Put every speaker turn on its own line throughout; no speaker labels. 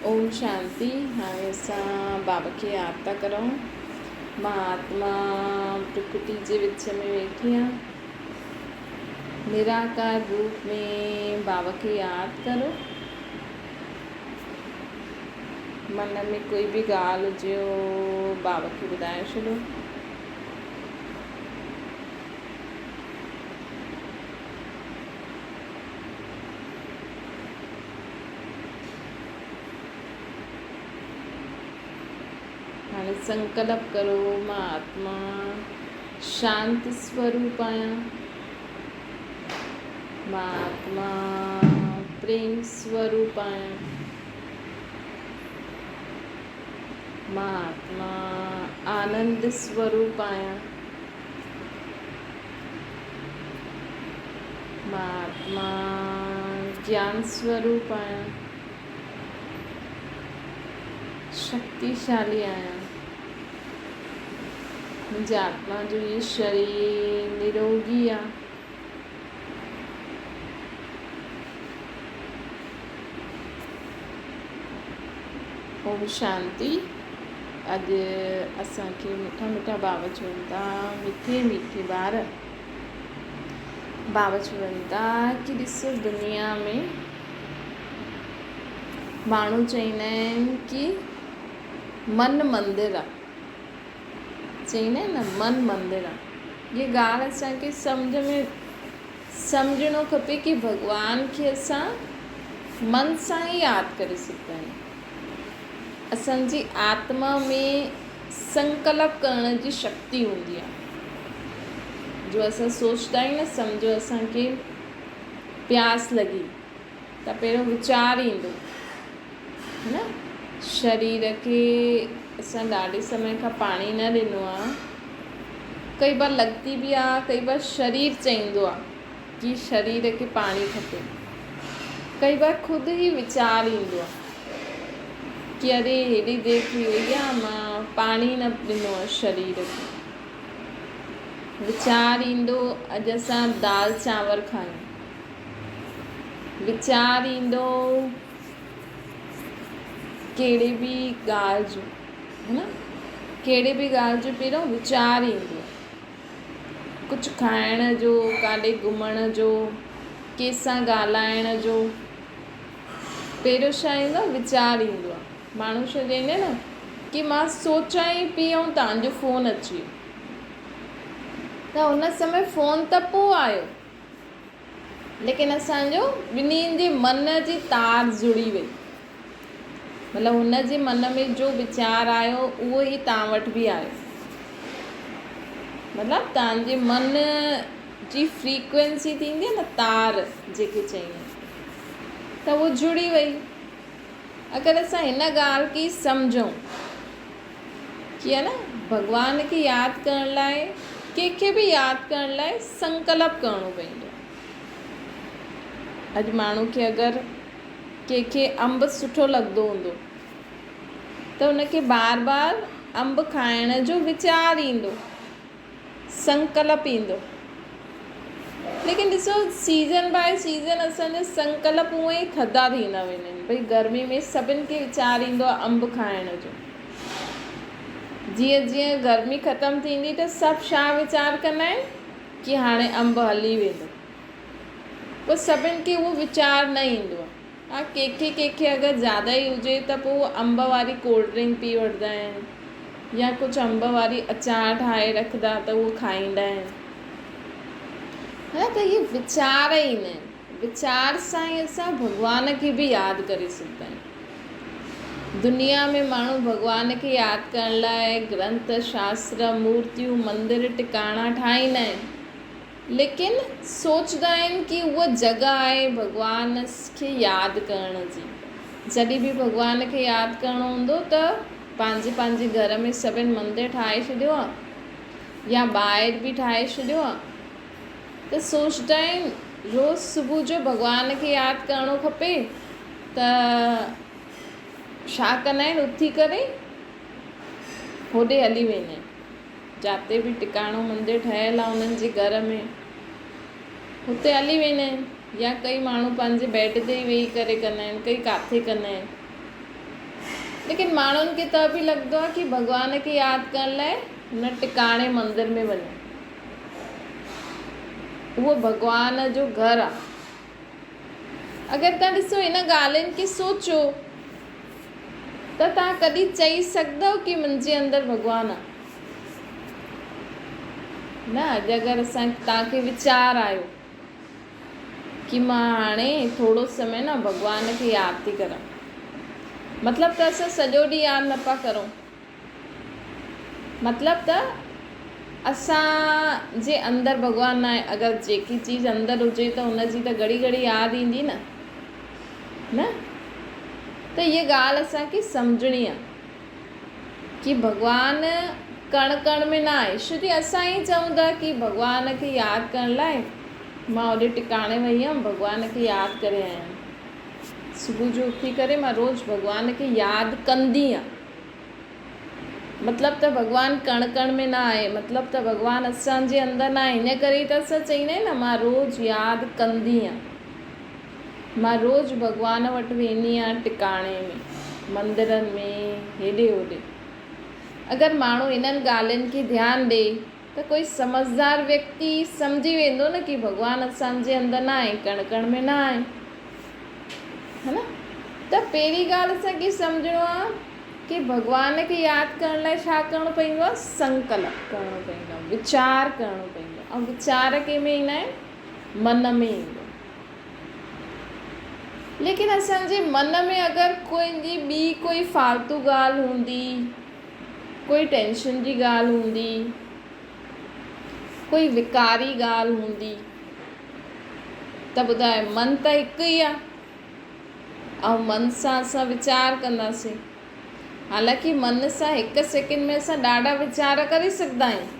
اوم شانتي هاڻي اسان بابا کي ياد ٿا ڪرون. مان آتما پرڪرتي جي وچ ۾ ويٺي آهيان. نراڪار روپ ۾ بابا کي ياد ڪرو. من ۾ ڪوئي به ڳالهه هجي بابا کي ٻڌائي ڇڏو. هاڻي سنڪلپ ڪرو مان آتما شانت سوروپ آهيان، مان آتما پريم سوروپ آهيان، مان آتما آنند سوروپ آهيان، مان آتما گيان سوروپ آهيان، شڪتيشالي آهيان. منهنجي آتما جو هي شرير نروڳي آهي. اوم شانتي. اڄ اسان کي مٺا مٺا بابا چون ٿا، مٺي مٺي ٻار. بابا چون ٿا ڪي ڏسو دنيا ۾ ماڻهو چئيندا آهن ڪي من مندر آ. چئيندا آهن نه من مندر آ. هي ڳالهه اسان کي سمجهه ۾ سمجهڻو کپي ڪي ڀڳوان کي اسان من سان ئي ياد ڪري سگهندا آهيون. اسان جي آتما ۾ سنڪلپ ڪرڻ جي شڪتي هوندي آ. جو اسان سوچدا آهيون نه سمجهو اسان کي پياس لڳي ته پهريون ويچار ايندو هي نه شرير کي اسان ڏاڍي سمي کان پاڻي نه ڏنو آ ڪئي بار لڳتي به آ ڪئي بار شرير چئيندو آ ڪي شرير کي پاڻي کپي ڪئي بار خود ئي ويچار ايندو آ ڪي اري هيڏي دير ٿي وئي آ مان پاڻي نه ڏنو آ شرير کي ويچار ايندو اڄ اسان دال چانور کايون ويچار ايندو ڪهڙي به ڳالهه جو هي نه ڪهڙي به ڳالهه جو پهريون ويچار ايندو آهي ڪجهه کائڻ جو ڪاڏي گهمڻ جو ڪنهن سان ڳالهائڻ جو پهريون ڇا ايندو آهي ويچار ايندو آهي ماڻهو ڇا چئيندا آهن نه ڪي مان سوچان ئي پئي ۽ توهان جو فون اچي ويو ته ان سمي فون ته پوء آيو ليڪن اسان جو ٻنهين جي من جي تار جڙي وئي. مطلب هن جي من ۾ جو ويچار آيو اهو ئي توهان وٽ به آيو. مطلب توهان جي من جي فريڪوئنسي ٿيندي آهي نه تار جيڪي چئيندا آهن ته اهو جڙي وئي. اگر اسان هن ڳالهه کي سمجهون ڪي نه ڀڳوان کي ياد ڪرڻ لاء ڪنهن کي به ياد ڪرڻ لاء سنڪلپ ڪرڻو پوندو آهي. اڄ ماڻهو کي اگر ڪنهن کي انب سٺو لڳندو هوندو ته ان کي بار بار انب کائڻ جو ويچار ايندو، سنڪلپ ايندو. ليڪن ڏسو سيزن باء سيزن اسان جا سنڪلپ اونئن ئي ٿڌا ٿيندا ويندا آهن. ڀئي گرمي ۾ سڀن کي ويچار ايندو آهي انب کائڻ جو. جيئن جيئن گرمي ختم ٿيندي ته سڀ ڇا ويچار ڪندا آهن ڪي هاڻي انب هلي ويندو. پوء سڀن کي اهو ويچار نه ايندو آهي. ها ڪنهن کي ڪنهن کي اگر زياده ئي هجي ته پوء اهو انب واري ڪولڊ ڊرنڪ پي وٺندا آهن يا ڪجهه انب واري اچار ٺاهي رکندا ته اهو کائيندا آهن. ها ته اهي ويچار ايندا آهن. ويچار سان ئي اسان ڀڳوان کي به ياد ڪري سگهندا آهيون. دنيا ۾ ماڻهو ڀڳوان کي ياد ڪرڻ لاء گرنٿ، شاستر، مورتيون، مندر، ٽڪاڻا ٺاهيندا آهن. ليڪن سوچدا آهن ڪي اها جڳهه آهي ڀڳوان کي ياد ڪرڻ جي. جڏهن به ڀڳوان کي ياد ڪرڻو هوندو ته پنهنجي پنهنجي گهر ۾ سڀن مندر ٺاهي ڇڏيو آهي يا ٻاهر به ٺاهي ڇڏيو آهي ته سوچدا آهن روز صبح جو ڀڳوان کي ياد ڪرڻو کپي ته ڇا ڪندا آهن اٿي ڪري هوڏي هلي ويندا آهن. جاتي به ٽڪاڻو مندر ٺهيل آهي انهن جي گهر ۾ هتي هلي ويندا آهن يا ڪئي ماڻهو پنهنجي بيڊ تي ئي ويهي ڪري ڪندا آهن ڪئي ڪاٿي ڪندا آهن. ليڪن ماڻهن کي ته به لڳندو آهي ڪي ڀڳوان کي ياد ڪرڻ لاء هن ٽڪاڻي مندر ۾ وڃو. اهو ڀڳوان جو گهر آهي. اگر توهان ڏسو ان ڳالهين کي سوچو ته توهان ڪڏهن چئي سگهندؤ ڪي منهنجي اندر ڀڳوان آهي؟ نه اڄ اگر اسان توهان کي ويچار آيو ڪي مان هاڻي ٿورو سمي نه ڀڳوان کي ياد ٿي ڪران مطلب ته اسان سڄو ڏينهن ياد نه پيا ڪرون مطلب ته اسان جي اندر ڀڳوان ناهي اگر جيڪي چيز اندر هجي ته ان جي ته گهڙي گهڙي ياد ايندي نه نه ته هيء ڳالهه اسان کي سمجهڻي آهي ڪي ڀڳوان ڪڻ ڪڻ ۾ نه آهي ڇو جي اسان ئي چئون ٿا ڪي ڀڳوان کي ياد ڪرڻ لاء مان اوڏي ٽڪاڻي وئي هيم ڀڳوان کي ياد ڪري آيم صبح جو اٿي ڪري مان روز ڀڳوان کي ياد ڪندي آهيان مطلب ته ڀڳوان ڪڻ ڪڻ ۾ نه آهي، مطلب ته ڀڳوان اسان جي اندر نه آهي، ان ڪري ئي ته اسان چئيندا آهيون نه مان روز ياد ڪندي آهيان، مان روز ڀڳوان وٽ ويندي آهيان ٽڪاڻي ۾، مندرن ۾، هيڏي هوڏي. اگر ماڻهو انهن ڳالهين کي ڌيان ڏئي ته ڪوئي سمجهدار ويڪتي سمجهي ويندو نه ڪي ڀڳوان اسان جي اندر نه آهي، ڪڻ ڪڻ ۾ نه آهي. ها نه؟ ته پهرين ڳالهه اسان کي سمجهڻو آهي ڪي ڀڳوان کي ياد ڪرڻ لاء ڇا ڪرڻو پوندو آهي؟ سنڪلپ ڪرڻو پوندو آهي، ويچار ڪرڻو پوندو آهي ۽ ويچار ڪنهن ۾ ايندا آهن؟ من ۾ ايندو آهي. ليڪن اسان جي من ۾ اگر ڪوئي ٻي ڪوئي فالتو ڳالهه هوندي، ڪوئي ٽينشن جي ڳالهه هوندي، ڪوئي وڪاري ڳالهه هوندي ته ٻڌاء من ته هڪ ئي آ ۽ من سان اسان ويچار ڪنداسين. حالانڪه من سان هڪ سيڪنڊ ۾ اسان ڏاڍا ويچار ڪري سگهندا آهيون.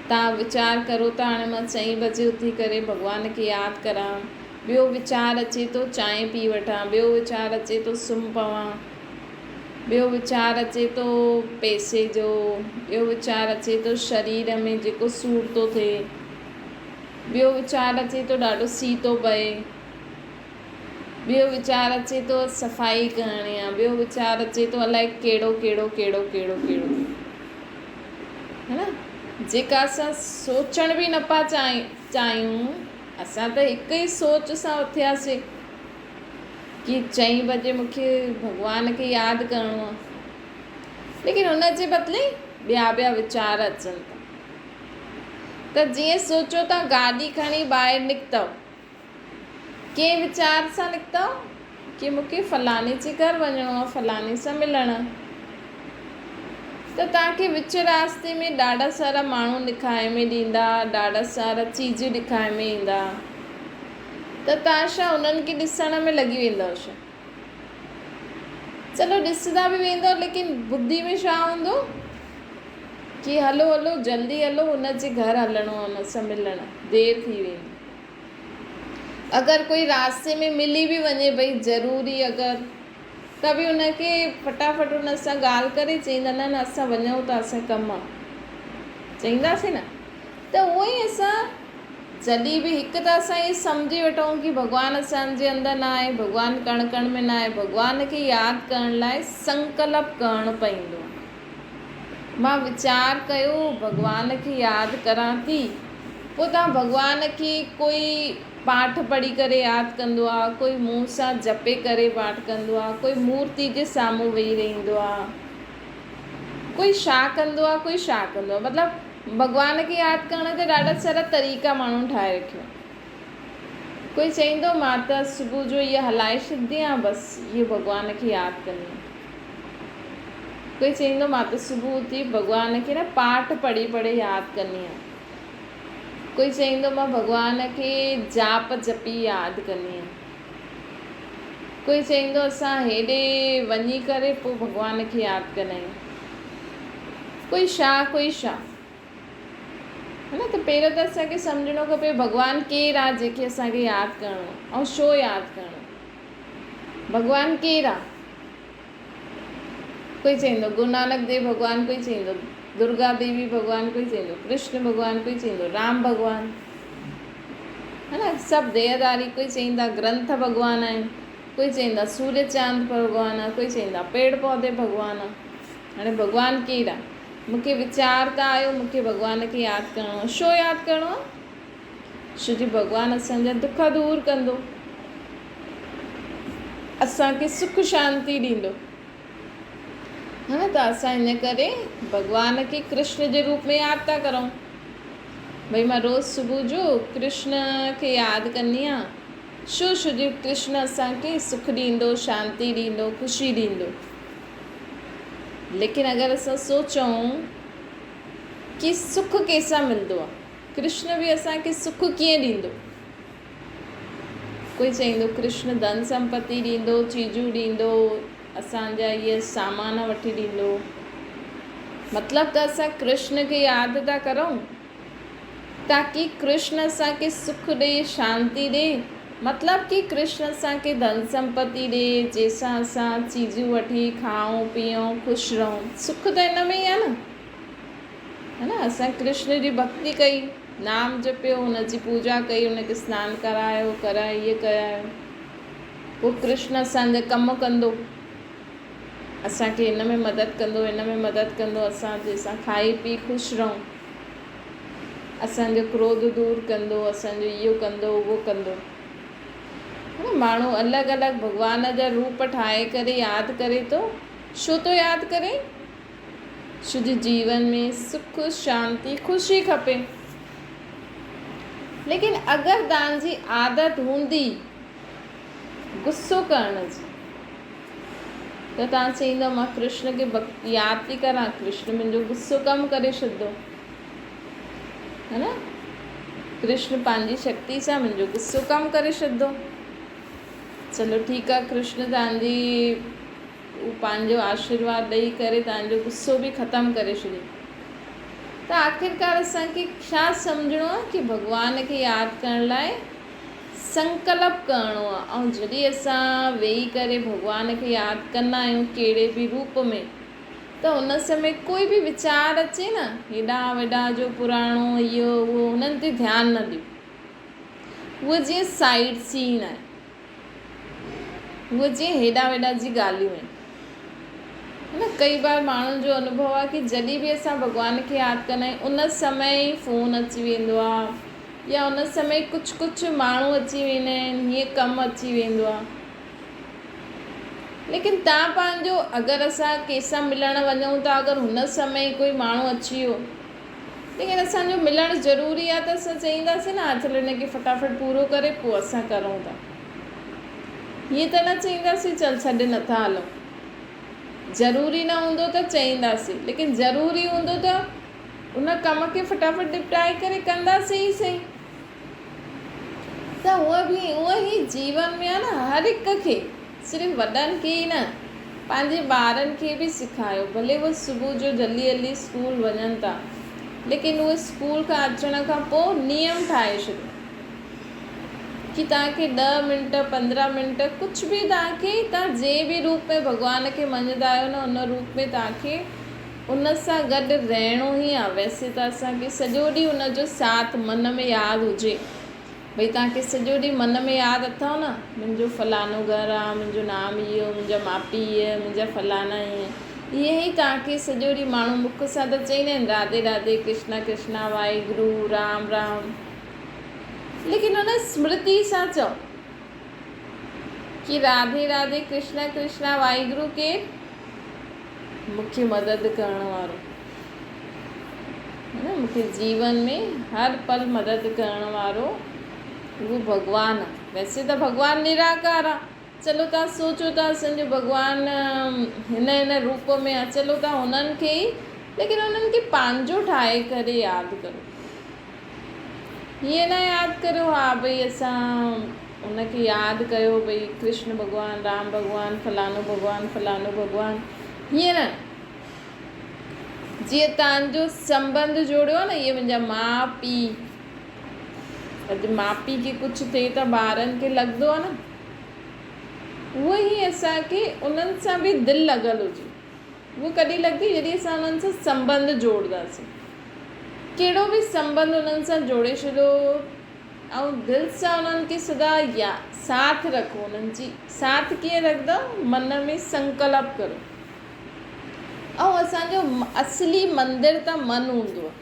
توهان ويچار ڪرو ته هاڻي مان چئين بجي اٿي ڪري ڀڳوان کي ياد ڪران، ٻيو ويچار اچي ٿو چانهه پي وٺان، ٻيو ويچار اچي ٿو سمهه پوان. ٻيو ويچار اچي ٿو پئسي جو، ٻيو ويچار اچي ٿو شرير ۾ جيڪو سور ٿو ٿئي، ٻيو ويچار اچي ٿو ڏاڍو سيء ٿو پئي، ٻيو ويچار اچي ٿو صفائي ڪرڻي آ، ٻيو ويچار اچي ٿو الائي ڪهڙو ڪهڙو ڪهڙو ڪهڙو ڪهڙو ها نه جيڪا اسان سوچڻ به نه پيا چاهيون اسان ته هڪ ئي سوچ سان اٿياسي. ڪي چئين بجي مون کي ڀڳوان کي ياد ڪرڻو آ ليڪن ان جي بدلي ٻيا ٻيا ويچار اچن ٿا ته جيئن سوچو ته گاڏي کڻي ٻاهر نڪتؤ ڪنهن ويچار سان نڪتؤ ڪي مون کي فلاڻي جي گهر وڃڻو آ فلاڻي سان ملڻ آ ته توهان کي وچ راستي ۾ ڏاڍا سارا ماڻهو ڏکائي ۾ ڏيندا ڏاڍا سارا چيزون ڏکائي ۾ ايندا ته توهان ڇا انهن کي ڏسڻ ۾ لڳي ويندؤ ڇا؟ چلو ڏسندا به ويندؤ ليڪن ٻڌي ۾ ڇا هوندو ڪي هلو هلو جلدي هلو هن جي گهر هلڻو آهي هن سان ملڻ دير ٿي ويندي. اگر ڪوئي راستي ۾ ملي به وڃي ڀئي ضروري اگر ته به ان کي فٽافٽ ان سان ڳالهه ڪري چئيندا نه نه اسان وڃون ٿا اسان کي ڪم آهي چئينداسين نه ته اهو ئي اسان جڏهن به هڪ ته اسان اهو سمجهي وٺون ڪي ڀڳوان اسان جي اندر نه آهي، ڀڳوان ڪڻ ڪڻ ۾ نه آهي، ڀڳوان کي ياد ڪرڻ لاء سنڪلپ ڪرڻو پوندو آهي. مان ويچار ڪيو ڀڳوان کي ياد ڪران ٿي، پوء توهان ڀڳوان کي ڪوئي پاٺ پڙهي ڪري ياد ڪندو آهي، ڪوئي منهن سان جپي ڪري پاٺ ڪندو آهي، ڪوئي مورتي جي سامهون ويهي رهندو آهي، ڪوئي ڇا ڪندو آهي، ڪوئي ڇا ڪندو آهي مطلب ڀڳوان کي ياد ڪرڻ جا ڏاڍا سارا طريقا ماڻهن ٺاهي رکيو. ڪوئي چئيندو مان ته صبح جو اها هلائي ڇڏندي آهيان بس اهو ڀڳوان کي ياد ڪندي آهيان. ڪوئي چئيندو مان ته صبح اٿي ڀڳوان کي نه پاٺ پڙهي پڙهي ياد ڪندي آهيان. ڪوئي چئيندو مان ڀڳوان کي جاپ جپي ياد ڪندي آهيان. ڪوئي چئيندو اسان هيڏي وڃي ڪري پوء ڀڳوان کي ياد ڪندا آهيون. ڪوئي ڇا ڪوئي ڇا. ها نه ته پهريون ته اسان کي سمجهڻو کپي ڀڳوان ڪير آ جنهن کي اسان کي ياد ڪرڻو آ ۽ ڇو ياد ڪرڻو آ. ڀڳوان ڪير آ؟ ڪوئي چئيندو گرو نانڪ ديو ڀڳوان ڪوئي چئيندو درگا ديوي ڀڳوان ڪوئي چئيندو ڪرشن ڀڳوان ڪوئي چئيندو رام ڀڳوان. ها نه سڀ ديهداري ڪوئي چئيندا گرنٿ ڀڳوان آهن. ڪوئي چئيندا سوريه چاند ڀڳوان آ، ڪوئي چئيندا پيڙ پوڌي ڀڳوان آ. هاڻي ڀڳوان ڪير آ؟ مون کي ويچار ته آيو مون کي ڀڳوان کي ياد ڪرڻو آ. ڇو ياد ڪرڻو آ؟ ڇو جي ڀڳوان اسان جا دک دور ڪندو، اسان کي سک شانتي ڏيندو. ها نه ته اسان ان ڪري ڀڳوان کي ڪرشن جي روپ ۾ ياد ٿا ڪرون. ڀئي مان روز صبح جو ڪرشن کي ياد ڪندي آهيان. ڇو؟ ڇو جو ڪرشن اسان کي سک ڏيندو، شانتي ڏيندو، خوشي ڏيندو. ليڪن اگر اسان سوچون ڪي سک ڪنهن سان ملندو آهي؟ ڪرشن به اسان کي سک ڪيئن ڏيندو؟ ڪوئي چئيندو ڪرشن ڌن سمپتي ڏيندو، چيزون ڏيندو، اسان جا اهي سامان وٺي ڏيندو. مطلب ته اسان ڪرشن کي ياد ٿا ڪرون تاڪي ڪرشن اسان کي سک ڏي، شانتي ڏي. مطلب ڪي ڪرشن اسان کي ڌن سمپتي ڏي، جنهن سان اسان چيزون وٺي کائون پيئون، خوش رهون. سک ته ان ۾ ئي آهي نه. ها نه اسان ڪرشن جي ڀڳتي ڪئي، نام جپيو، ان جي پوڄا ڪئي، ان کي سنان ڪرايو، ڪرايو اهي ڪرايو، پوء ڪرشن اسان جا ڪم ڪندو، اسان کي هن ۾ مدد ڪندو، هن ۾ مدد ڪندو، اسان جنهن سان کائي پي خوش رهون، اسان جو ڪروڌ دور ڪندو، اسان جو اهو ڪندو اهو ڪندو. ماڻهو الڳ الڳ ڀڳوان جا روپ ٺاهي ڪري ياد ڪري ٿو، ڇو ٿو ياد ڪري؟ شڌ جيون ۾ سک، شانتي، خوشي کپي. ليڪن اگر توهان جي عادت هوندي غصو ڪرڻ جي ته توهان چئيندؤ مان ڪرشن کي ياد ٿي ڪران، ڪرشن منهنجو غصو ڪم ڪري ڇڏندو. ها نه؟ ڪرشن پنهنجي شڪتي سان منهنجو غصو ڪم ڪري ڇڏندو. چلو ٺيڪ آ ڪرشن توهان جي هو پنهنجو آشيرواد ڏئي ڪري توهان جو غصو به ختم ڪري ڇڏي. ته آخرڪار اسان کي ڇا سمجهڻو آهي ڪي ڀڳوان کي ياد ڪرڻ لاء سنڪلپ ڪرڻو آهي ۽ جڏهن اسان ويهي ڪري ڀڳوان کي ياد ڪندا آهيون ڪهڙي به روپ ۾ ته ان سمي ڪوئي به ويچار اچي نه هيڏانهن ويڏانهن جو پراڻو اهو اهو انهن تي ڌيان نه ڏيو. اهو جيئن سائيڊ سين آهي. اهي جيئن هيڏانهن ويڏانهن جي ڳالهيون آهن. ها نه ڪئي بار ماڻهن جو انوڀو آهي ڪي جڏهن به اسان ڀڳوان کي ياد ڪندا آهيون ان سمي ئي فون اچي ويندو آهي يا ان سمي ڪجهه ڪجهه ماڻهو اچي ويندا آهن هيئن ڪم اچي ويندو آهي ليڪن تان پنهنجو اگر اسان ڪنهن سان ملڻ وڃون ٿا اگر هن سمي ڪوئي ماڻهو اچي ويو ليڪن اسان جو ملڻ ضروري آهي ته اسان چئينداسين نه ها چلو هن کي فٽافٽ پورو ڪري پوء اسان ڪرون ٿا. هيئن ته نه چئينداسين چل ڇڏ نٿا هلون. ضروري نه هوندو ته چئينداسين ليڪن ضروري هوندو ته ان ڪم کي فٽافٽ نپٽائي ڪري ڪنداسين ئي سهي. ته هونء به هونء ئي جيون ۾ آهي نه هر هڪ کي صرف وڏن کي ئي نه پنهنجي ٻارن کي به سکايو ڀلي اهي صبح جو جلدي هلي اسڪول وڃن ٿا ليڪن اهي اسڪول کان اچڻ کان پوء نيم ٺاهي ڇڏيو ڪي توهان کي ڏهه منٽ 15 منٽ ڪجهه به توهان کي توهان جنهن به روپ ۾ ڀڳوان کي مڃندا آهيو نه ان روپ ۾ توهان کي ان سان گڏ رهڻو ئي آ. ويسي ته اسان کي سڄو ڏينهن ان جو ساٿ من ۾ ياد هجي. ڀئي توهان کي سڄو ڏينهن من ۾ ياد اٿئو نه، منهنجو فلانو گهر آ، منهنجو نام اهو، منهنجا ماء پيء اهي، منهنجا فلانا اهي. ائين ئي توهان کي سڄو ڏينهن ماڻهو مک سان ته چئيندا آهن راڌي راڌي، ڪرشنا ڪرشنا، واهگرو، رام رام. ليڪن ان سمرتي سان چئو ڪي راڌي راڌي، ڪرشنا ڪرشنا، واهگرو ڪير؟ مون کي مدد ڪرڻ وارو نه مون کي جيون ۾ هر پل مدد ڪرڻ وارو اهو ڀڳوان آ ويسي ته ڀڳوان نراڪار آ چلو تان سوچو ٿا اسان جو ڀڳوان هن هن روپ ۾ آ چلو تان هنن کي ئي ليڪن انهن کي پنهنجو ٺاهي ڪري ياد ڪرو هيئن نه ياد ڪريو ها ڀئي اسان ان کي ياد ڪيو ڀئي ڪرشن ڀڳوان رام ڀڳوان فلانو ڀڳوان فلانو ڀڳوان هيئن نه جيئن تان جو سنبنڌ جوڙيو آهي نه اهي منهنجا ماء پيء اڄ ماء پيء کي ڪجهه ٿئي ته ٻارن کي لڳندو آهي نه اهو ئي اسان کي انهن سان به دل لڳل هجي اهو ڪڏهن لڳندي جڏهن اسان انهن سان سنٻنڌ جوڙنداسين. ڪهڙو به سنٻنڌ انهن سان جوڙي ڇڏيو، ۽ دل سان انهن کي سدا يا ساٿ رکو انهن جي ساٿ ڪيئن رکندؤ من ۾ سنڪلپ ڪرو ۽ اسان جو اصلي مندر ته من هوندو آهي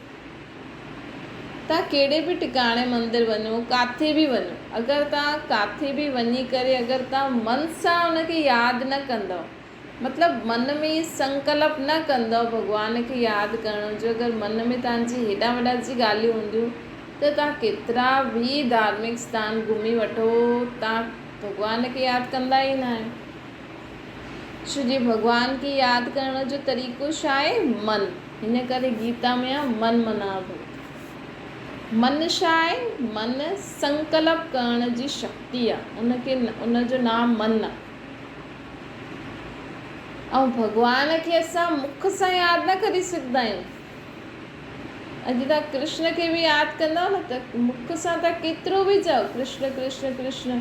تان ڪهڙي به ٽڪاڻي مندر وڃو ڪاٿي به وڃو اگر تان ڪاٿي به وڃي ڪري اگر تان من سان ان کي ياد نه ڪندؤ مطلب من ۾ هي سنڪلپ نه ڪندؤ ڀڳوان کي ياد ڪرڻ جو اگر من ۾ توهان جي هيڏانهن وڏا جي ڳالهيون هونديون ته توهان ڪيترا به ڌارمڪ اسٿان گهمي وٺو توهان ڀڳوان کي ياد ڪندا ئي نه آهيو ڇو جي ڀڳوان کي ياد ڪرڻ جو طريقو ڇا آهي من هن ڪري گيتا ۾ آهي من منا ڀو من ڇا آهي من سنڪلپ ڪرڻ جي شڪتي آهي ان کي ان جو نام من آهي ۽ ڀڳوان کي اسان مک سان ياد نه ڪري سگهندا آهيون. اڄ توهان ڪرشن کي به ياد ڪندؤ نه ته مک سان توهان ڪيترو به چئو ڪرشن ڪرشن ڪرشن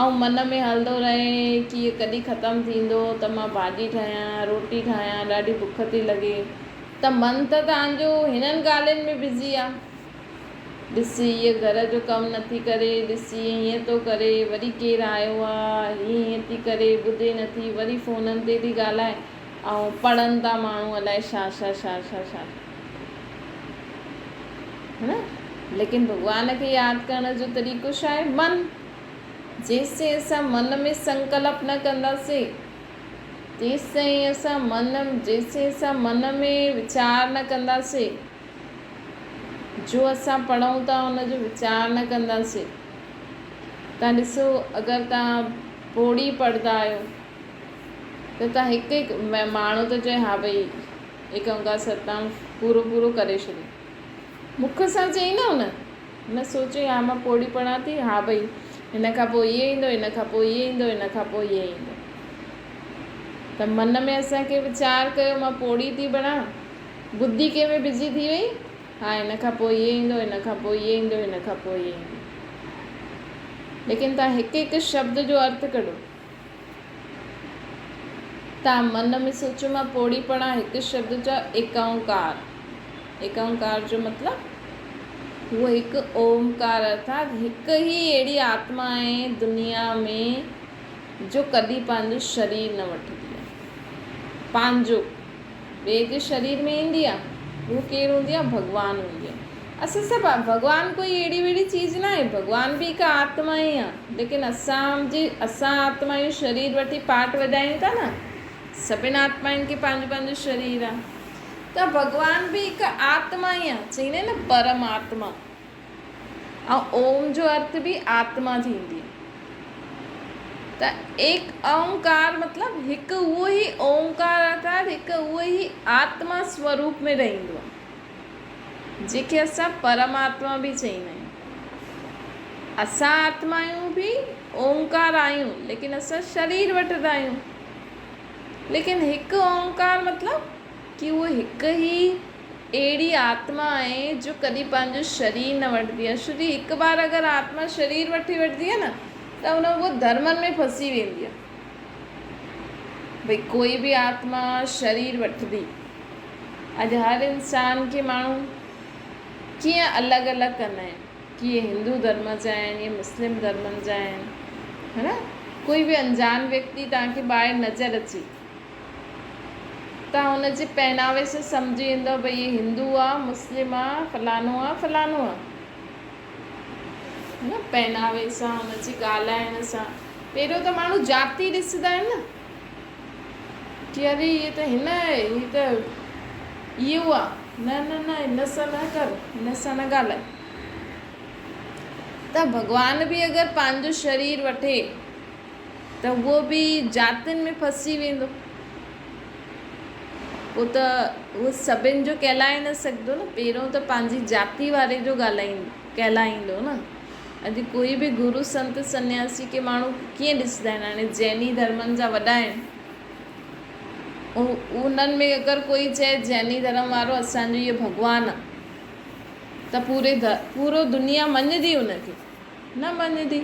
۽ من ۾ هلندو رهي ڪي هي ڪڏهن ختم ٿيندو ته مان ڀاڄي ٺاهيان روٽي ٺاهيان ڏاڍي بک ٿي لڳي ته من ته توهان جو هنن ڳالهين ۾ بزي آهي. ڏس هيء گهر جو ڪم نٿي ڪري، ڏس هيء هيئن ٿو ڪري، وري ڪير آيو آ، هيء هيئن ٿي ڪري، ٻڌي نٿي، وري فونن تي ٿي ڳالهائي ۽ پڙهن ٿا ماڻهو الائي ڇا ڇا ڇا ڇا ڇا ها نه ليڪن ڀڳوان کي ياد ڪرڻ جو طريقو ڇا آهي من جيستائين اسان من ۾ سنڪلپ نه ڪنداسين تيستائين اسان من جيستائين اسان من ۾ ويچار نه ڪنداسين جو اسان پڙهون ٿا ان جو ويچار نه ڪنداسين. توهان ڏسو اگر توهان پوڙي پڙهندا آهيو ته توهان هڪ هڪ ماڻهو ٿو چئي ها ڀئي ايڪ اونڪار ستنام پورو پورو ڪري ڇڏيو. مک سان چئي نه ان هن سوچيو ها مان پوڙي پڙهان ٿي ها ڀئي هن کان پوء هيء ايندو هن کان پوء هيء ايندو هن کان پوء هيء ايندو ته من ۾ اسان کي ويچار ڪيو مان پوڙي ٿي پڙهان ٻڌي ڪنهن ۾ بزي ٿي وئي؟ ها هن کان پوء هيء ايندو، هن کان پوء هيء ايندو، هن کان پوء هيء ايندو. ليڪن توهان هڪ هڪ شبد جو ارٿ ڪڍو. توهان من ۾ سوچو مان پوڙهي پڙهان هڪ شبد چئو ايڪ اونڪار. ايڪ اونڪار جو مطلب هو هڪ اونڪار ارٿات هڪ ئي اهڙي آتما آهي دنيا ۾ جو ڪڏهن پنهنجو شرير نه وٺندي آهي. پنهنجو. ٻئي جي شرير ۾ ايندي آ اهو ڪير هوندي آ ڀڳوان هوندي آ اسان سڀ ڀڳوان ڪوئي اهڙي وهڙي چيز نه آهي ڀڳوان به هڪ آتما ئي آ ليڪن اسان جي اسان آتمائون شرير وٺي پاٺ وڄايون ٿا نه سڀن آتمائن کي پنهنجو پنهنجو شرير آ ته ڀڳوان به هڪ آتما ئي آ چئيندا آهن نه پرم آتما ۽ اوم جو ارٿ به آتما ٿيندي ته ايڪ اونڪار مطلب هڪ اهو ئي اونڪار ارٿات هڪ اهو ئي آتما سوروپ ۾ رهندو آهي جنهن کي اسان پرماتما به چئيندا آهيون اسان آتمايون به اونڪار آهيون ليڪن اسان شرير وٺندا آهيون ليڪن هڪ اونڪار مطلب ڪي اهو هڪ ئي اهڙي آتما آهي جو ڪڏهن پنهنجو شرير نه وٺندي آهي ڇو جي هڪ بار اگر آتما شرير وٺي وٺندي آهي نه ته ان اهو ڌرمن ۾ ڦسي ويندي آهي ڀئي ڪوئي به آتما شرير وٺندي اڄ هر انسان کي ماڻهو ڪيئن الڳ الڳ ڪندا آهن ڪي اهي هندو ڌرم جا آهن اهي مسلم ڌرمن جا آهن ها نه ڪوئي به انجان ويڪتي توهان کي ٻاهر نظر اچي توهان ان جي پهناوي سان سمجهي ويندؤ ڀئي هي هندو آ، مسلم آ، فلانو آ، فلانو آ. نه پهناوي سان ان جي ڳالهائڻ سان پهريون ته ماڻهو جاتي ڏسندا آهن نه ڪي اري هي ته هن هي ته اهو آ نه نه نه هن سان نه ڪر هن سان نه ڳالهائي ته ڀڳوان به اگر پنهنجو شرير وٺي ته اهو به جاتين ۾ ڦسي ويندو. پوء ته اهو سڀن جو ڪهلائي نه سگهندو نه. پهريون ته پنهنجي جاتي واري جو ڳالهائيندو ڪهلائيندو نه. اڄ ڪوئي به گرو سنت سنياسي کي ماڻهو ڪيئن ڏسندا آهن. هاڻي جيني ڌرمن جا وڏا آهن. انهن ۾ اگر ڪوئي چئي جيني ڌرم وارو اسان جو اهو ڀڳوان آهي ته پوري پورو دنيا مڃندي ان کي. نه مڃندي.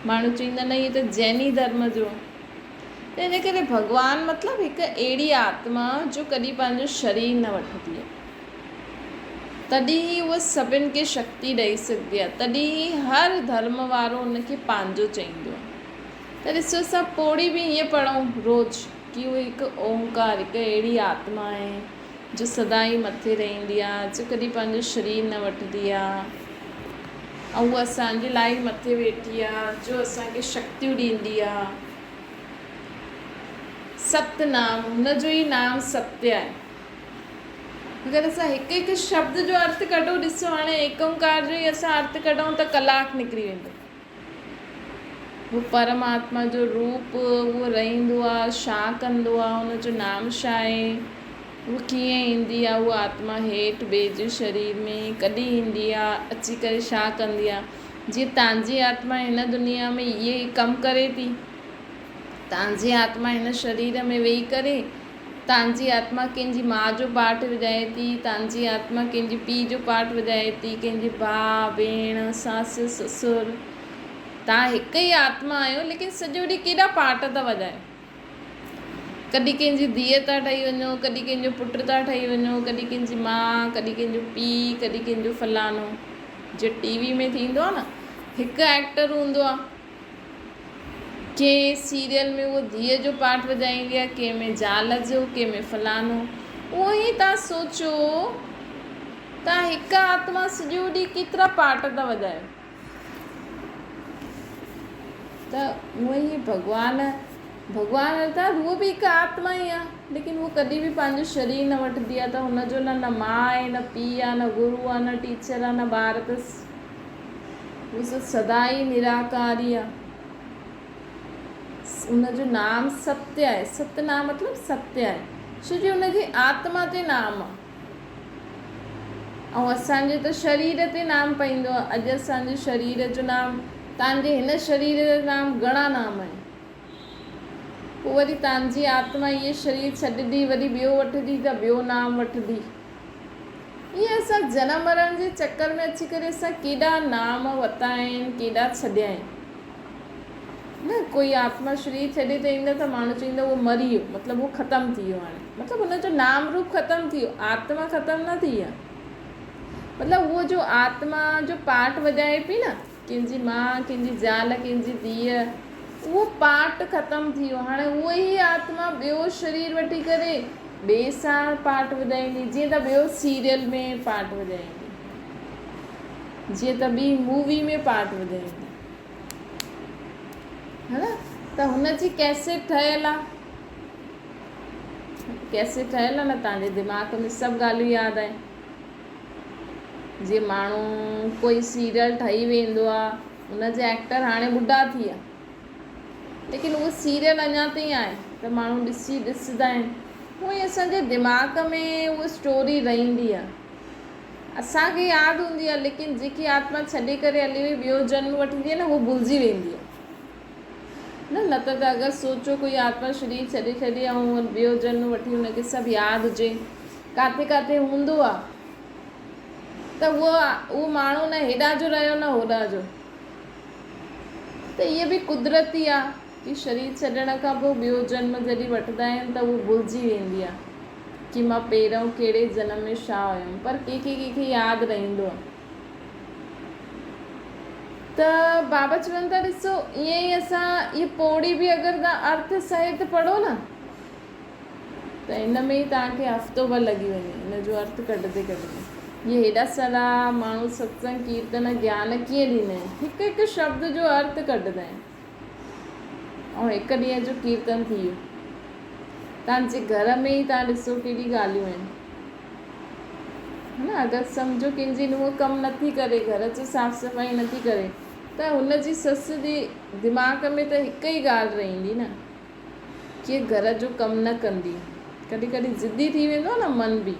ماڻهو چئيندا نه هي ته جيني ڌرم جو آهي. ته ان ڪري ڀڳوان مطلب هڪ اهڙي آتما جو ڪڏهن پنهنجو شرير نه وٺندي آهي. تڏهن ئي اها سڀن کي شڪتي ڏئي سگهندي آهي، تڏهن ئي هر ڌرم وارو ان کي پنهنجو چئيندو آهي. ته ڏسو اسان پوڙهي به ائين پڙهون روز ڪي اهو هڪ اونڪار، هڪ اهڙي آتما آهي جو سدائين مٿي رهندي آهي، جو ڪڏهن پنهنجو شرير نه وٺندي آهي ۽ اها اسان جي لاء ئي مٿي ويٺي آهي، جو اسان کي شڪتيون ڏيندي آهي. ست نام، هن جو ئي نام ستيه آهي. اگر اسان هڪ هڪ شبد جو ارٿ ڪڍون، ڏسو هاڻي ايڪ اونڪار جو ئي اسان ارٿ ڪڍون ته ڪلاڪ نڪري ويندو. هو پرماتما جو روپ، اهو رهندو آ، ڇا ڪندو آ، ان جو نام ڇا آهي، هو ڪيئن ايندي آ، هو آتما هيٺ ٻئي جي شرير ۾ ڪڏهن ايندي آ، اچي ڪري ڇا ڪندي آ. جيئن تان جي آتما هن دنيا ۾ اهي ئي ڪم ڪري ٿي. تان جي آتما هن شرير ۾ ويهي ڪري تان جي آتما ڪنهن جي ماء جو پارٽ وڄائي ٿي، تان جي آتما ڪنهن جي پيء جو پارٽ وڄائي ٿي، ڪنهن جي ڀاء، ڀيڻ، ساس، سسر. تان هڪ ئي آتما آهيو ليڪن سڄو ڏينهن ڪيڏا پارٽ ٿا وڄايو. ڪڏهن ڪنهن جي ڌيء ٿا ٺهي وڃو، ڪڏهن ڪنهن جو پٽ ٿا ٺهي وڃو، ڪڏهن ڪنهن جي ماء، ڪڏهن ڪنهن جو پيء، ڪڏهن ڪنهن جو فلاڻو. جيئن ٽي وي ۾ ٿيندو آهي نه هڪ ايڪٽر هوندو آهي. ڪنهن سيريل ۾ هوء ڌيء جو پارٽ وڄائيندي آهي، ڪنهن ۾ زال جو، ڪنهن ۾ فلاڻو. اهو ئي توهان سوچو توهان هڪ آتما سڄو ڏينهن ڪيترا پارٽ ٿا وڄايو. ته اونئن ئي ڀڳوان، ڀڳوان ارٿات هوء به هڪ آتما ئي آهي، ليڪن هوء ڪڏهن به پنهنجو شرير نه وٺندي آهي ته هن جو نه نه ماء آهي، نه پيء آهي، نه گرو آهي، نه ٽيچر آهي، نه ٻار اٿس. هو ته سدائين نراڪاري آ. ان جو نام ستيه آهي. ست نام مطلب ستيه آهي. ڇو جو ان جي آتما تي نام آ. ۽ اسان جي ته شرير تي نام پئيندو آ. اڄ اسان جي شرير جو نام، تان جي هن شرير جو نام گهڻا نام آهن. پوء وري تان جي آتما اهي شرير ڇڏندي وري ٻيو وٺندي ته ٻيو نام وٺندي. ائين اسان جنم مرڻ جي چڪر ۾ اچي ڪري اسان ڪيڏا نام ورتا آهن ڪيڏا ڇڏيا آهن. نه ڪوئي آتما شرير ڇڏي ته ايندو ته ماڻهو چوندو اهو مري ويو مطلب اهو ختم ٿي ويو هاڻي مطلب ان جو نام روپ ختم ٿي ويو آتما ختم نه ٿي آهي مطلب اهو جو آتما جو پارٽ وڄائي پئي نه ڪنهن جي ماء ڪنهن جي زال ڪنهن جي ڌيء اهو پارٽ ختم ٿي ويو هاڻي اهو ئي آتما ٻيو شرير وٺي ڪري ٻئي سان پارٽ وڄائيندي جيئن ته ٻيو سيريل ۾ پارٽ وڄائيندي جيئن ته ٻي مووي ۾ پارٽ وڄائيندي ها نه ته هن جي ڪيسيٽ ٺهيل آ ڪيسيٽ ٺهيل آ نه تان جي دماغ ۾ سڀ ڳالهيون ياد آهن جيئن ماڻهو ڪوئي سيريل ٺهي ويندو آ ان جا ايڪٽر هاڻي ٻڍا ٿي ويا ليڪن اهو سيريل اڃا تائين آهي ته ماڻهو ڏسي ڏسندا آهن اونئن ئي اسان جي دماغ ۾ اها اسٽوري رهندي آ اسان کي ياد هوندي آ ليڪن جيڪي آتما ڇڏي ڪري هلي وئي ٻيو جنم وٺندي آ نه اهو ڀلجي ويندي آ نه نه ته اگر سوچو ڪوئي آتما شرير ڇڏي ڇڏي ۽ ٻيو جنم وٺي ان کي سڀ ياد هجي ڪاٿي ڪاٿي هوندو آ ته اهو اهو ماڻهو نه هيڏانهن جو رهيو نه هوڏانهن جو ته اهي به قدرتي آ ڪي شرير ڇڏڻ کان پوء ٻيو جنم جڏهن وٺندا آهن ته اهو ڀلجي ويندي آ ڪي مان پهريون ڪهڙي جنم ۾ ڇا هيم پر ڪي کي ڪي کي ياد رهندو آ ته بابا چون ٿا ڏسو ائين ئي اسان اهي پوڙي به اگر توهان ارٿ سهت پڙهو نه ته ان ۾ ئي توهان کي هفتو ڀر لڳي وڃي ان جو ارٿ ڪڍندي ڪڍندي. اهي هيڏا سارا ماڻهو ستسنگ ڪيرتن گيان ڪيئن ڏيندا آهن؟ هڪ هڪ شبد جو ارٿ ڪڍندا آهن ۽ هڪ ڏينهن جو ڪيرتن ٿي ويو. توهان جي گهر ۾ ئي توهان ڏسو ڪيڏي ڳالهيون آهن. نه اگر سمجهو ڪنهن جي نونهن ڪم نٿي ڪري گهر جي صاف صفائي نٿي ڪري ته هن جي سس جي دماغ ۾ ته هڪ ئي ڳالهه رهندي نه. ڪي گهر جو ڪم نه ڪندي. ڪڏهن ڪڏهن ضدي ٿي ويندو آهي نه من به.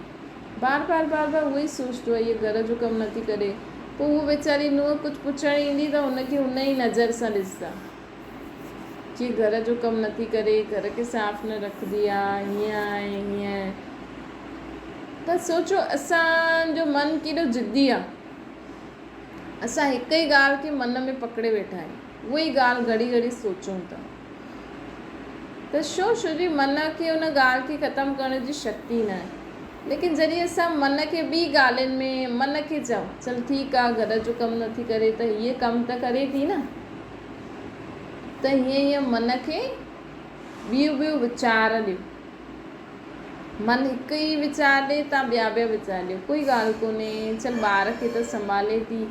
بار بار بار بار اهو ئي سوچندو آهي هيء گهر جو ڪم نٿي ڪري. پوء هوء ويچاري نونهن ڪجهه پڇڻ ايندي ته هن کي هن ئي نظر سان ڏسندا. ڪي گهر جو ڪم نٿي ڪري، گهر کي صاف نه رکندي آ، هيئن آهي هيئن آهي. ته سوچو اسان جو من ڪيڏو ضدي آ. اسان هڪ ئي ڳالهه کي من ۾ پڪڙي ويٺا آهيون. اها ئي ڳالهه گهڙي گهڙي سوچون ٿا. ته ڇو؟ ڇو جي من کي ان ڳالهه کي ختم ڪرڻ جي شڪتي ناهي. ليڪن جڏهن اسان من کي ٻي ڳالهين ۾ من کي چئون چل ٺيڪ آ گهر جو ڪم نٿي ڪري ته هيء ڪم ته ڪري ٿي نه ته هيئن هيئن من کي ٻيون ٻيون ويچار ڏيو. من هڪ ئي ويچار ڏي تان ٻيا ٻيا ويچار ڏيو ڪوئي ڳالهه ڪونهي چل ٻار کي ته سنڀالي ٿي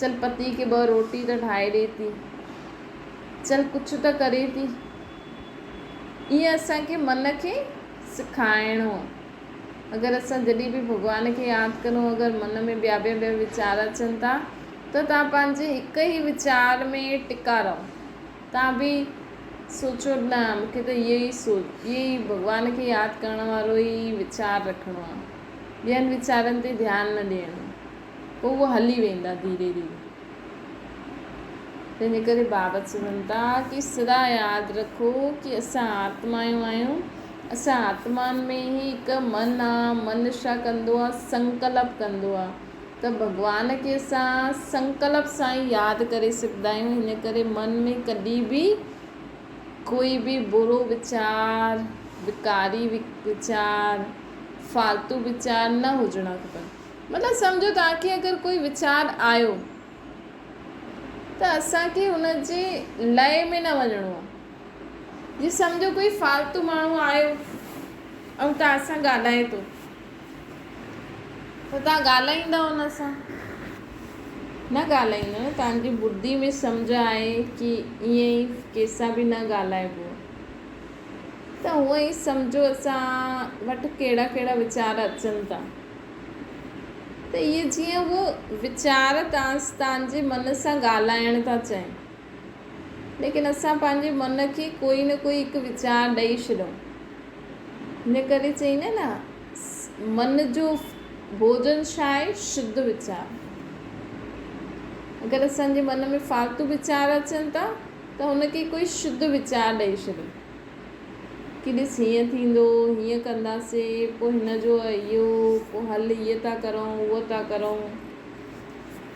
چل پتي کي ٻه روٽي ته ٺاهي ڏي ٿي چل ڪجهه ته ڪري ٿي. ائين اسان کي من کي سکائڻو آ. اگر اسان جڏهن به ڀڳوان کي ياد ڪرون اگر من ۾ ٻيا ٻيا ٻيا ويچار اچن ٿا ته توهان پنهنجي هڪ ئي ويچار ۾ ٽڪا رهو. توهان به سوچو نه مون کي ته اهو ئي سوچ اهو ئي ڀڳوان کي ياد ڪرڻ وارو ئي ويچار رکڻو آ. ٻين ويچارن تي ڌيان نه ڏيڻو آ. پوء اهو هلي ويندا ڌيري ڌيري. تنهنجي ڪري بابا چون ٿا ڪي سدا ياد رکو ڪي اسان آتمايون آهيون، اسان آتمائن ۾ ئي هڪ من آ، من ڇا ڪندو آ سنڪلپ ڪندو آ ته ڀڳوان کي اسان سنڪلپ سان ئي ياد ڪري سگهندا آهيون، هن ڪري من ۾ ڪڏهن به ڪوئي به برو ويچار، وڪاري ويچار، فالتو ويچار نه هجڻا کپن. مطلب سمجهو توهان کي اگر ڪوئي ويچار آيو ته اسان کي ان جي لئي ۾ نه وڃڻو آهي. جي سمجهو ڪوئي فالتو ماڻهو آيو ۽ توهان سان ڳالهائي ٿو ته توهان ڳالهائيندا ان سان؟ نه ڳالهائيندا نه، توهان جي ٻڌي ۾ سمجهه آهي ڪي ائين ئي ڪنهن سان به نه ڳالهائبو آهي. ته هونئن ئي سمجهو اسان وٽ ڪهڙا ڪهڙا ويچار اچن ٿا ته اهي جيئن اهو ويچار توهان جي من سان ڳالهائڻ ٿا چاهين ليڪن اسان پنهنجي من کي ڪوئي نه ڪوئي هڪ ويچار ڏئي ڇڏون ان ڪري چئيندا نه من جو ڀوڄن ڇا آهي شڌ ويچار اگر اسان جي من ۾ فالتو ويچار اچن ٿا ته هن کي ڪوئي شڌ ويچار ڏئي ڇڏيو ڪي ڏس هيئن ٿيندو، هيئن ڪنداسي، پوء هن جو اهو، پوء هل هيئن ٿا ڪرون، اهو ٿا ڪرون،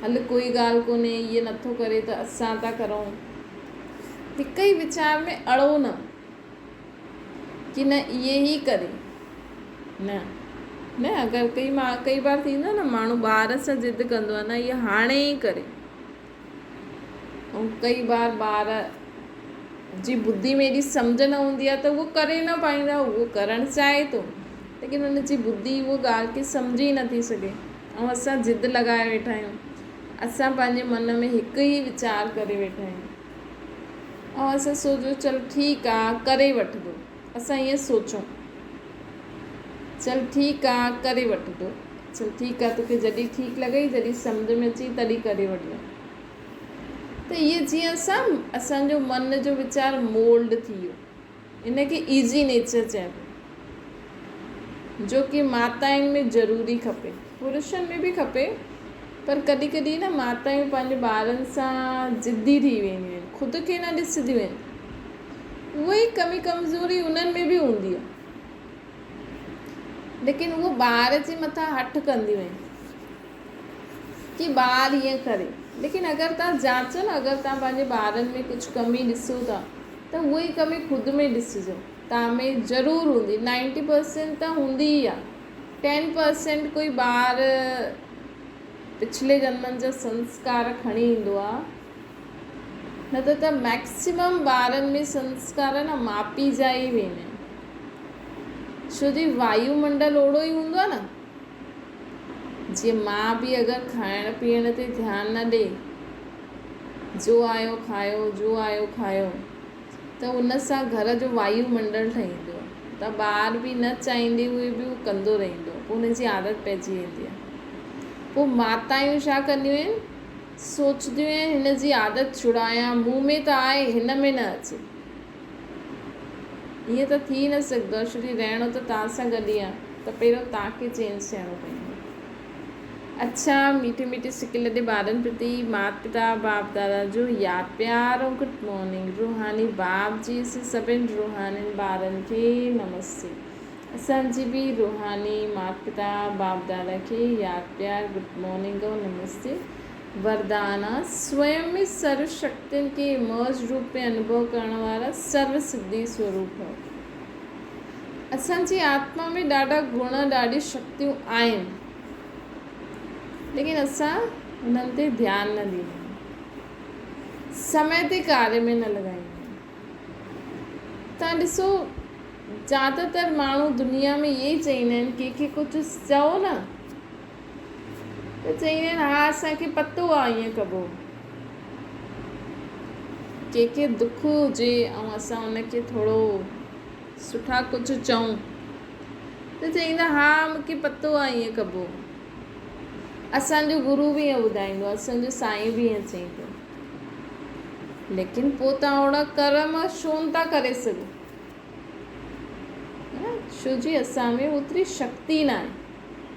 هل ڪوئي ڳالهه ڪونهي، هيء نٿو ڪري ته اسان ٿا ڪرون. هڪ ئي ويچار ۾ اڙو نه ڪي نه اهي ئي ڪري. نه نه اگر ڪئي ڪئي بار ٿيندو آهي نه ماڻهو ٻار سان ضد ڪندو آهي نه اهي هاڻي ئي ڪري. ۽ ڪئي بار ٻار جي ٻڌي ۾ ايڏي سمجهه نه هوندي آهي ته اهو ڪري نه پائيندو آهي اهو ڪرڻ چاهي ٿو ليڪن ان جي ٻڌي اهو ڳالهه کي سمجهي ئي نٿي سگهي ۽ اسان ضد لڳائي ويٺا آهيون اسان پنهنجي من ۾ هڪ ئي ويچار ڪري ويٺا آهيون ۽ اسان سوچو چل ٺيڪ آهي ڪري وٺبو اسان ائين سوچون چل ٺيڪ آ ڪري وٺندو. چل ٺيڪ آ توکي جڏهن ٺيڪ لڳئي جڏهن سمجهه ۾ اچي تڏهن ڪري وٺجان. ته ائين جيئن اسان اسان جو من جو ويچار مولڊ ٿي ويو. ان کي ايزي نيچر چئبو. جو ڪي ماتائن ۾ ضروري کپي. پرشن ۾ به کپي پر ڪڏهن ڪڏهن نه ماتائون پنهنجي ٻارن سان ضدي ٿي وينديون آهن. خود کي نه ڏسنديون آهن. اها ئي ڪمي ڪمزوري انهن ۾ به هوندي آهي. ليڪن اهو ٻار جي مٿان هٺ ڪنديون آهن ڪي ٻار ائين ڪري ليڪن اگر توهان جاچو نه اگر توهان پنهنجي ٻارن ۾ ڪجهه ڪمي ڏسو ٿا ته اها ئي ڪمي خود ۾ ڏسجو توهان ۾ ضرور هوندي نائنٽي پرسينٽ ته هوندي ئي آهي ٽين پرسينٽ ڪوئي ٻار پڇلي جنمن جا سنسڪار کڻي ايندو آهي نه ته ته مئڪسيمم ٻارن ۾ سنسڪار نه ماء پيء جا ئي ويندا آهن ڇو جي وايو منڊل اوڙو ئي هوندو آهي نه جيئن ماء به اگر کائڻ پيئڻ تي ڌيان نه ڏي جو آيو کايو جو آيو کايو ته ان سان گهر جو وايو منڊل ٺهيندو آهي ته ٻار به نه چاهيندي هئي به هو ڪندو رهندو پوء ان جي عادت پئجي ويندي آهي پوء ماتائون ڇا ڪنديون آهن سوچنديون آهن هن جي عادت ڇڙايان، مون ۾ ته آهي، هن ۾ نه اچي. ائين ته ٿي نه سگهندو آهي، ڇو جو رهڻو ته توهان سان گڏ ئي آهي ته پهريون توهان کي چينج ٿيڻو پوندو. اڇا ميٺي ميٺي سڪ لڏي ٻارن پرتي مات پتا باپ دادا جو ياد پيار ۽ گڊ مارننگ روحاني باپ جي سي سڀن روحانين ٻارن کي نمستي اسان جي به روحاني مات پتا باپ دادا کي ياد پيار گڊ مارننگ ۽ نمستي وردان آ سويم ۾ سرو شڪتين کي امرج روپ ۾ انوڀو ڪرڻ وارا سرو سڌي سوروپ هو. اسان جي آتما ۾ ڏاڍا گڻ، ڏاڍيون شڪتيون آهن، ليڪن اسان انهن تي ڌيان نه ڏيندا آهيون، سمي تي ڪاريه ۾ نه لڳائيندا آهيون. توهان ڏسو زياده تر ماڻهو دنيا ۾ اهي ئي چئيندا آهن ڪنهن کي ڪجهه چئو نه ته چئيندا آهن ها اسان کي پتو آهي ائين ڪبو. ڪنهن کي دک هجي ۽ اسان ان کي ٿورو سٺا ڪجهه چئون ته چئيندا ها مون کي پتو آهي ائين ڪبو. اسان جو گرو به ائين ٻڌائيندو آهي، اسان جو سائين به ائين چئيندو آهي. ليڪن پوء توهان اهڙا ڪرم ڇو نه ٿا ڪري سگهو؟ ڇو جي اسان ۾ اوتري شڪتي ناهي.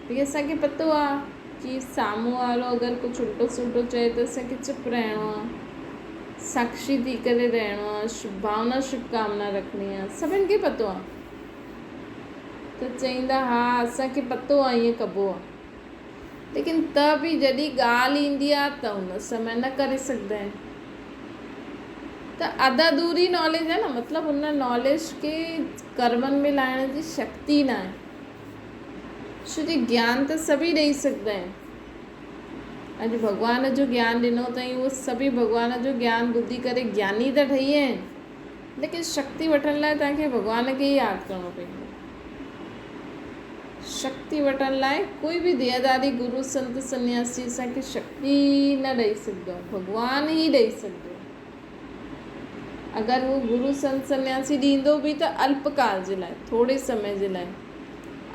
ليڪن اسان کي پتو آهي ڪي سامهون وارو اگر ڪجهه الٽو سلٽو چئي ته اسان کي چپ رهڻو آهي، ساڪشي ٿي ڪري رهڻو آهي، ڀاونا شڀ ڪامنا رکڻي آهي، سڀن کي پتو آهي ته چئيندا ها اسان کي پتو آهي ائين ڪبو آهي، ليڪن ته به جڏهن ڳالهه ايندي آهي ته ان سمي نه ڪري سگهندا آهن ته اڌ اڌوري ناليج آهي نه مطلب ان ناليج کي ڪرمن ۾ لائڻ جي شڪتي نه آهي. ڇو جي گيان ته سڀئي ڏئي سگهندا آهن. اڄ ڀڳوان جو گيان ڏنو اٿائين اهو سڀئي ڀڳوان جو گيان ٻڌي ڪري گياني ته ٺهي ويا آهن ليڪن شڪتي وٺڻ لاء توهان کي ڀڳوان کي ئي ياد ڪرڻو پوندو. شڪتي وٺڻ لاء ڪوئي به ديهداري گرو سنت سنياسي اسان کي شڪتي نه ڏئي سگهندو آهي ڀڳوان ئي ڏئي سگهندو آهي. اگر هو گرو سنت سنياسي ڏيندو به ته الپ ڪال جي لاء، ٿوري سمي جي لاء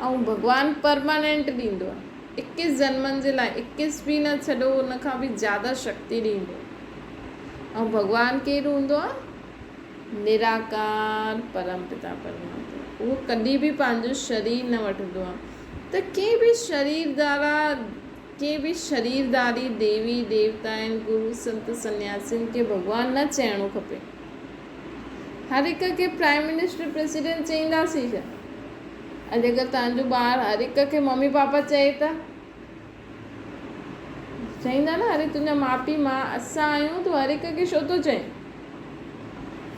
۽ ڀڳوان پرمانينٽ ڏيندو آهي. اڪيس جنمن جي لاء، اڪيس به نه ڇڏو ان کان به زياده شڪتي ڏيندو آهي. ۽ ڀڳوان ڪير هوندو آهي؟ نراڪار پرم پتا پرماتما. اهو ڪڏهن به پنهنجو شرير نه وٺندو آهي ته ڪنهن به شرير دوارا ڪنهن به شريرڌاري ديوي ديوتائن، گرو سنت سنياسين کي ڀڳوان نه چئڻو کپي. هر هڪ کي پرائيم منسٽر پريزيڊنٽ چئينداسين ڇا؟ اڄ اگر توهان جو ٻار هر هڪ کي ممي پاپا چئي ته چئيندا نه اري تنهنجا ماء پيء مان اسان آهيون تون هر هڪ کي ڇو ٿو چئين؟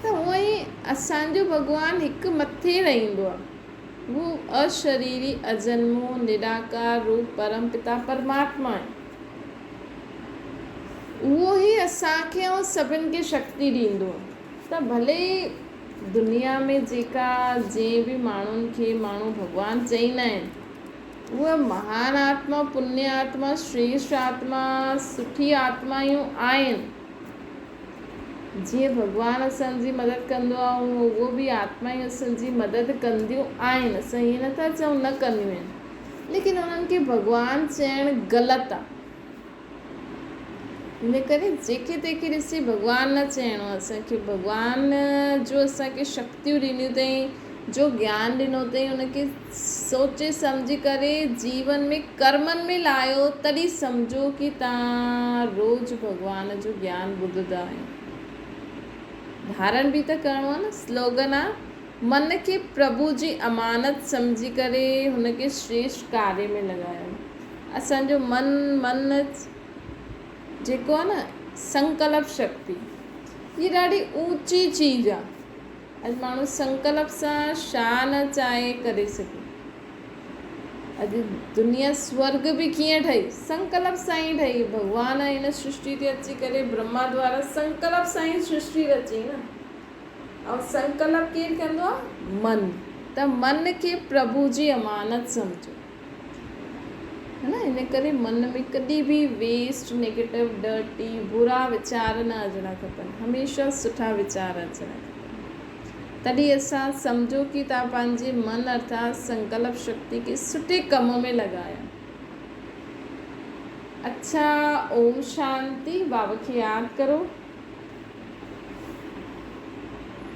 ته هونئن ئي اسان جو ڀڳوان هڪ مٿي رهندو آهي. هو اشريري، اجنمو، نراڪار روپ پرم پتا پرماتما آهي. اهو ئي اسان کي ۽ سڀن کي شڪتي ڏيندو ته ڀلي دنيا ۾ جيڪا جنهن به ماڻهن کي ماڻهو ڀڳوان چئيندا آهن، اهي مهان آتما، پڃ آتما، شريشٺ آتما، سٺي آتمايون آهن. جيئن ڀڳوان اسان جي مدد ڪندو آهي اونئن اهو به آتمائون اسان جي مدد ڪنديون آهن اسان ائين نه ٿا چئون نه ڪنديون آهن ليڪن انهن کي ڀڳوان چئڻ غلط آهي ان ڪري جيڪي تنهن کي ڏسي ڀڳوان نه چئڻو آهي اسان کي ڀڳوان جو اسان کي شڪتيون ڏنيون اٿئي جو گيان ڏنو اٿئي ان کي سوچي سمجهي ڪري جيون ۾ ڪرمن ۾ لايو تڏهن سمجهو ڪي توهان روز ڀڳوان جو گيان ٻڌندا آهيو. ڌارڻ به ته ڪرڻو آهي نه. سلوگن آهي من کي پرڀو جي امانت سمجهي ڪري هن کي شريشٺ ڪاريه ۾ لڳايو. اسان جو من من جيڪو آهي نه سنڪلپ شڪتي هي ڏاڍي اوچي چيز آهي. اڄ ماڻهو سنڪلپ سان ڇا نه چاهي ڪري سگهي. اڄ دنيا سورڳ به ڪيئن ٺهي؟ سنڪلپ سان ئي ٺهي. ڀڳوان هن سرشٽي تي اچي ڪري برهما دوارا سنڪلپ سان ئي سرشٽي رچي نه. ۽ سنڪلپ ڪير ڪندو آهي؟ من. ته من کي پرڀو جي امانت سمجهو. ها نه ان ڪري من ۾ ڪڏهن به ويسٽ، نيگيٽو، ڊرٽي، برا ويچار نه اچڻا کپن هميشه سٺا ويچار اچڻا کپن تڏهن اسان سمجهو ڪي توهان پنهنجي من ارٿات سنڪلپ شڪتي کي سٺي ڪم ۾ لڳايا. اڇا اوم شانتي بابا کي ياد ڪرو.